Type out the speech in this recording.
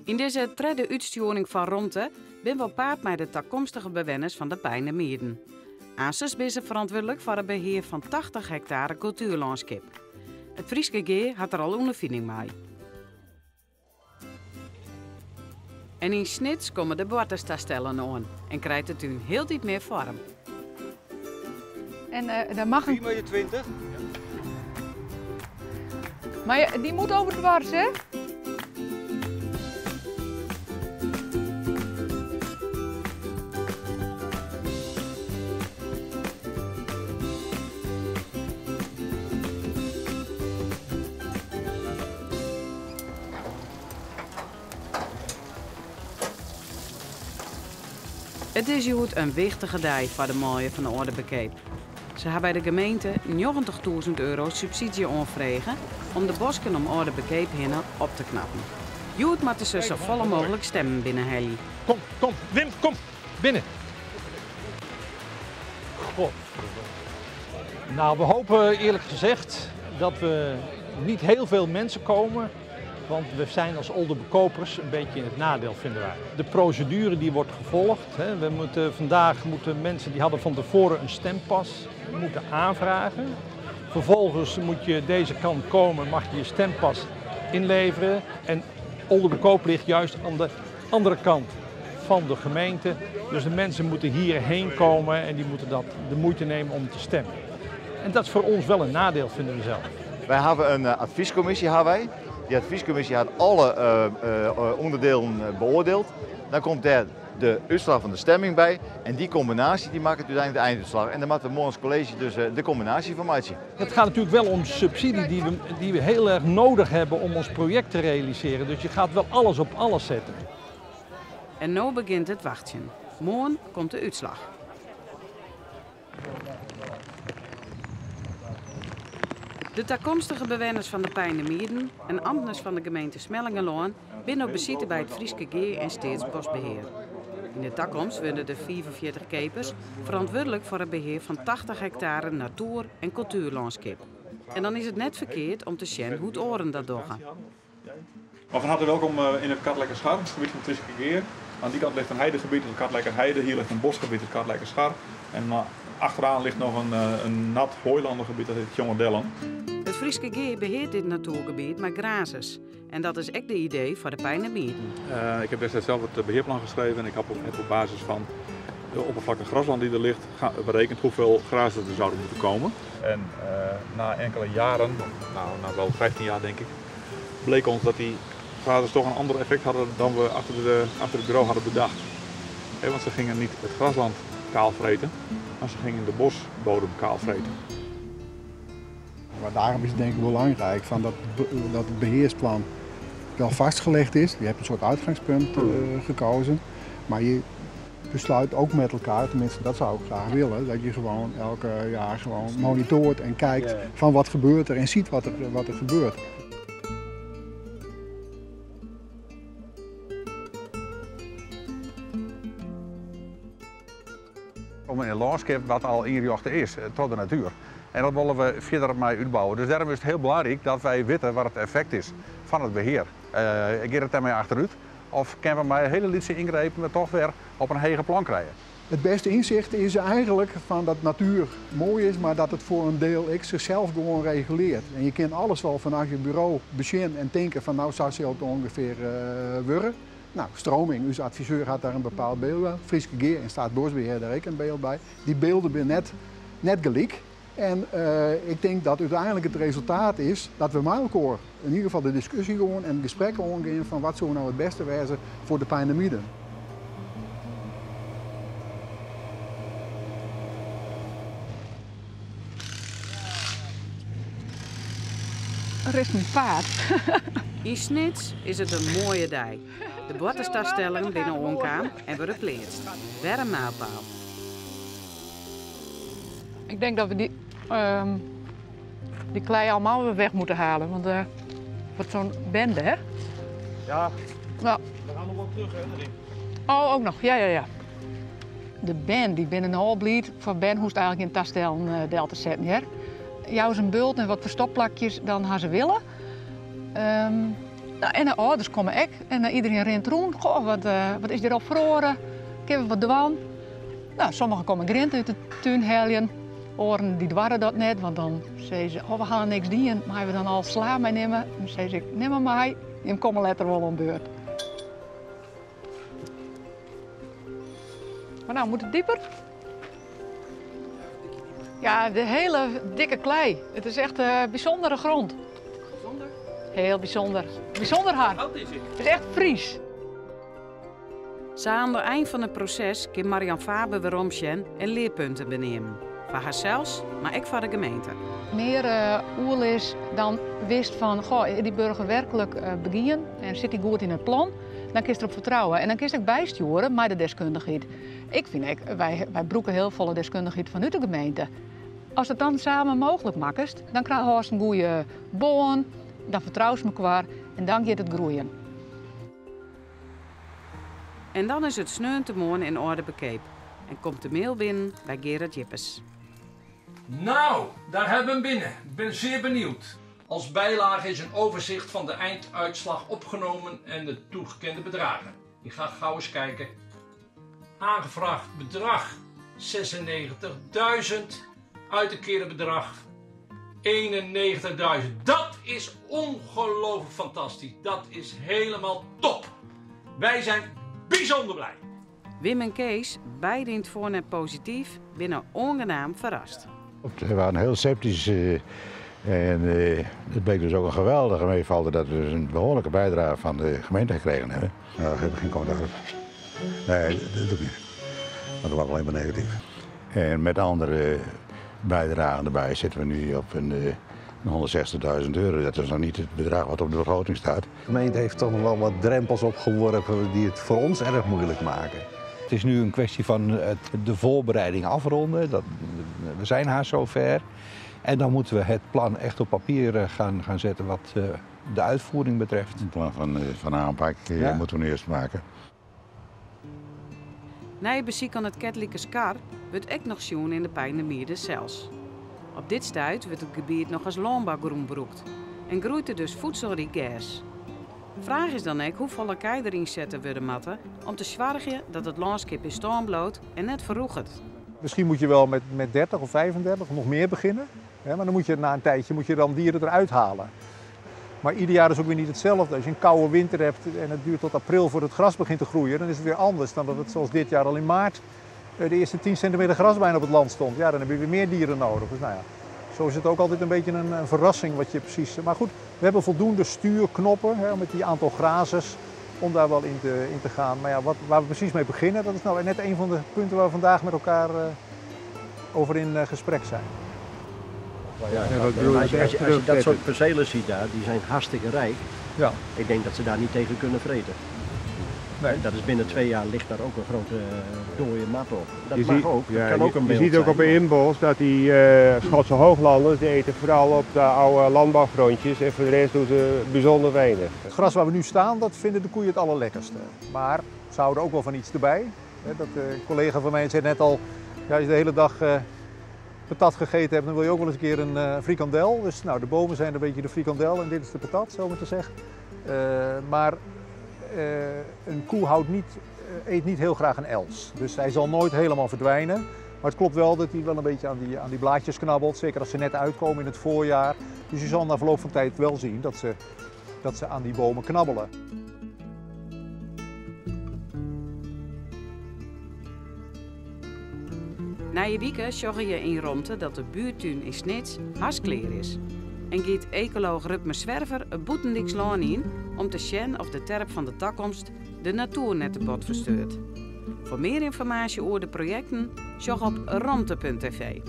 Yn dizze tredde útstjoering fan Romte binne we op paad mei de takomstige bewenners fan de Peinder Mieden. Aansens binne se ferantwurdlik foar it behear fan 80 hektare kultuerlânskip. It Fryske Gea hat der al ûnderfining mei. En yn Snits komme de boarterstastellen oan en krijt de tún hieltyd mear foarm. En uh, daar mag een... 4,20 meter. Maar die moet overdwars, hè? It is hjoed in wichtige dei foar de manlju fan de Oldebekeap. Se ha by de gemeente 90.000 euro subsydzje oanfrege om de bosken om Oldebekeap hinne op te knappen. Hjoed moatte se safolle mooglik stimmen binnenhelje. Kom, kom, Wim, kom, binnen. God. Nou, we hopen eerlijk gezegd dat we niet heel veel mensen komen. Want we zijn als Oldebekopers een beetje in het nadeel, vinden wij. De procedure die wordt gevolgd. Hè, we moeten, vandaag moeten mensen die hadden van tevoren een stempas moeten aanvragen. Vervolgens moet je deze kant komen, mag je je stempas inleveren. En Oldebekoop ligt juist aan de andere kant van de gemeente. Dus de mensen moeten hierheen komen en die moeten dat de moeite nemen om te stemmen. En dat is voor ons wel een nadeel, vinden we zelf. Wij hebben een adviescommissie. Hebben wij. Die adviescommissie had alle onderdelen beoordeeld. Dan komt daar de uitslag van de stemming bij. En die combinatie die maakt uiteindelijk de einduitslag. En daar moeten we morgen als college dus de combinatie van maken. Het gaat natuurlijk wel om subsidie die we heel erg nodig hebben om ons project te realiseren. Dus je gaat wel alles op alles zetten. En nu begint het wachten. Morgen komt de uitslag. De toekomstige bewoners van de Peinder Mieden en ambtenaren van de gemeente Smellingerlân binnen op visite bij het Fryske Gea en Steatsboskbehear. In de toekomst worden de 44 kepers verantwoordelijk voor het beheer van 80 hectare natuur- en cultuurlandschap. En dan is het net verkeerd om te zien hoe het oren dat doen. Maar van harte welkom in het Katlijker Schar, het gebied van het Fryske Gea. Aan die kant ligt een heidegebied, het Katlijker Heide. Hier ligt een bosgebied, het Katlijker Schar. En achteraan ligt nog een nat hooilandengebied, dat heet Tjongerdellen. Het Fryske Gea beheert dit natuurgebied met grazers. En dat is ook de idee voor de Peinder Mieden. Ik heb destijds zelf het beheerplan geschreven en ik heb op basis van de oppervlakte grasland die er ligt, berekend hoeveel grazers er zouden moeten komen. En na enkele jaren, nou wel 15 jaar denk ik, bleek ons dat die grazers toch een ander effect hadden dan we achter het bureau hadden bedacht. Want ze gingen niet het grasland kaal vreten, maar ze gingen de bosbodem kaal vreten. Maar daarom is het denk ik belangrijk van dat het beheersplan wel vastgelegd is. Je hebt een soort uitgangspunt gekozen, maar je besluit ook met elkaar, tenminste dat zou ik graag willen, dat je gewoon elke jaar gewoon monitort en kijkt van wat gebeurt er en ziet wat er gebeurt. Om een landschap wat al ingericht is tot de natuur. En dat willen we verder mee uitbouwen. Dus daarom is het heel belangrijk dat wij weten wat het effect is van het beheer. Ik ga het daarmee achteruit. Of kunnen we met hele lietse ingrepen we toch weer op een hege plan krijgen? Het beste inzicht is eigenlijk van dat natuur mooi is, maar dat het voor een deel ik zichzelf gewoon reguleert. En je kunt alles wel vanuit je bureau beginnen en denken van nou zou het ongeveer worden. Nou, stroming, uw adviseur had daar een bepaald beeld bij. Fryske Gea en Staatsbosbeheer daar ook een beeld bij. Die beelden zijn net gelijk. En ik denk dat uiteindelijk het resultaat is dat we met elkaar in ieder geval de discussie gewoon en het gesprek omgaan van wat zou nou het beste wezen voor de Peinder Mieden. Er is een paard. In Snits is het een mooie dag. De boarterstastellen binnen onkaam en worden pleetst. Weer een mijlpaal. Ik denk dat we die klei allemaal weer weg moeten halen, want het wordt zo'n bende, hè? Ja. Ja. We gaan nog wel terug, hè, erin. Oh, ook nog. Ja, ja, ja. De Ben die binnen een hal bliet, voor Ben hoest eigenlijk in tastellen del te zetten, hè? Jou is een bult en wat verstopplakjes, dan gaan ze willen. Nou, en de âlders komme ek en iedereen rint rûn. Goh, wat, wat is der al feroare? Kinne we wat dwaan? Nou, sommigen komme grint út de tún heljen. Oaren dy doare dat net, want dan sizze se, oh, we hawwe niks dien, meie we dan al sla meinimme? Dan sis ik, nim mar mei, jim komme letter wol oan beurt. Maar nou, moet het dieper? Ja, de hele dikke klei. Het is echt een bijzondere grond. Bijzonder? Heel bijzonder. Bijzonder hard. Oud is het? Het is echt Fries. Sa oan de ein fan it proses kin Marian Faber werom sjen en learpunten beneamen. Foar harsels, mar ek foar de gemeente. Mear oerlis dan wist fan, goh, is dy burger werklik begien en sit dy goed yn it plan, dan kinst derop fertrouwe. En dan kinst ek bystjoere mei de deskundichheid. Ik fyn ek, wy brûke hiel folle deskundichheid fanút de gemeente. Ast it dan samen mooglik makkest, dan hâldst in goede bân, dan fertroust mekoar en dan giet it groeien. En dan is it sneontemoarn yn Oldeberkeap en komt de mail binnen by Gerard Jippes. Nou, daar hebben we hem binnen. Ik ben zeer benieuwd. Als bijlage is een overzicht van de einduitslag opgenomen en de toegekende bedragen. Ik ga gauw eens kijken. Aangevraagd bedrag 96.000. Uit te keren bedrag 91.000. Dat is ongelooflijk fantastisch. Dat is helemaal top. Wij zijn bijzonder blij. Wim en Kees, beide yn it foar net posityf, binne oangenaam ferrast. We waren heel sceptisch en het bleek dus ook een geweldige meevaller dat we dus een behoorlijke bijdrage van de gemeente gekregen hebben. Nou, daar heb ik geen commentaar op. Nee, dat doe ik niet. Want dat was alleen maar negatief. En met andere bijdragen erbij zitten we nu op een 160.000 euro. Dat is nog niet het bedrag wat op de begroting staat. De gemeente heeft toch nog wel wat drempels opgeworpen die het voor ons erg moeilijk maken. Het is nu een kwestie van de voorbereiding afronden. We zijn haast zover. En dan moeten we het plan echt op papier gaan zetten wat de uitvoering betreft. Het plan van aanpak moeten we nu eerst maken. Nei it besyk oan it Ketliker Skar wurdt ek noch sjoen yn de Peinder sels. Op dit stuit wurdt it gebiet noch as lânbougrûn brûkt en groeit der dus voedselryk gers. Fraach is dan ek hoefolle kij der ynsetten wurde moatte om te soargjen dat it lânskip yn stân bliuwt en net ferrûget. Misschien moet je wel met 30 of 35 of nog meer beginnen. Hè, maar dan moet je na een tijdje moet je dan dieren eruit halen. Maar ieder jaar is ook weer niet hetzelfde. Als je een koude winter hebt en het duurt tot april voordat het gras begint te groeien, dan is het weer anders dan dat het zoals dit jaar al in maart de eerste 10 centimeter gras bijna op het land stond. Ja, dan heb je weer meer dieren nodig. Dus zo is het ook altijd een beetje een verrassing wat je precies... Maar goed, we hebben voldoende stuurknoppen, hè, met die aantal grazers om daar wel in te gaan. Maar waar we precies mee beginnen, dat is nou net een van de punten waar we vandaag met elkaar over in gesprek zijn. Ja, Ja, wat bedoel je als echt je dat soort terugzetten? percelen ziet daar, die zijn hartstikke rijk. Ik denk dat ze daar niet tegen kunnen vreten. Nee. Dat is binnen 2 jaar ligt daar ook een grote dode mat op. Dat Je mag ook, dat kan ook een je beeld ziet ook zijn, op de maar Imbos dat die Schotse hooglanders, die eten vooral op de oude landbouwgrondjes en voor de rest doen ze bijzonder weinig. Het gras waar we nu staan, dat vinden de koeien het allerlekkerste. Maar ze houden ook wel van iets erbij. Hè, dat een collega van mij zei net al, ja, als je de hele dag patat gegeten hebt, dan wil je ook wel eens een keer een frikandel. Dus de bomen zijn een beetje de frikandel en dit is de patat, zo maar te zeggen. Maar een koe eet niet heel graag een els. Dus hij zal nooit helemaal verdwijnen. Maar het klopt wel dat hij wel een beetje aan die blaadjes knabbelt. Zeker als ze net uitkomen in het voorjaar. Dus je zal na verloop van tijd wel zien dat ze aan die bomen knabbelen. Nije wike sjogge je yn Romte dat de buerttún yn Snits hast klear is. En giet ekolooch Rutmer Zwerver it bûtendyks lân yn om te sjen oft de terp fan de takomst de natoer net te bot fersteurt. Foar mear ynformaasje oer de projekten, sjoch op romte punt tv.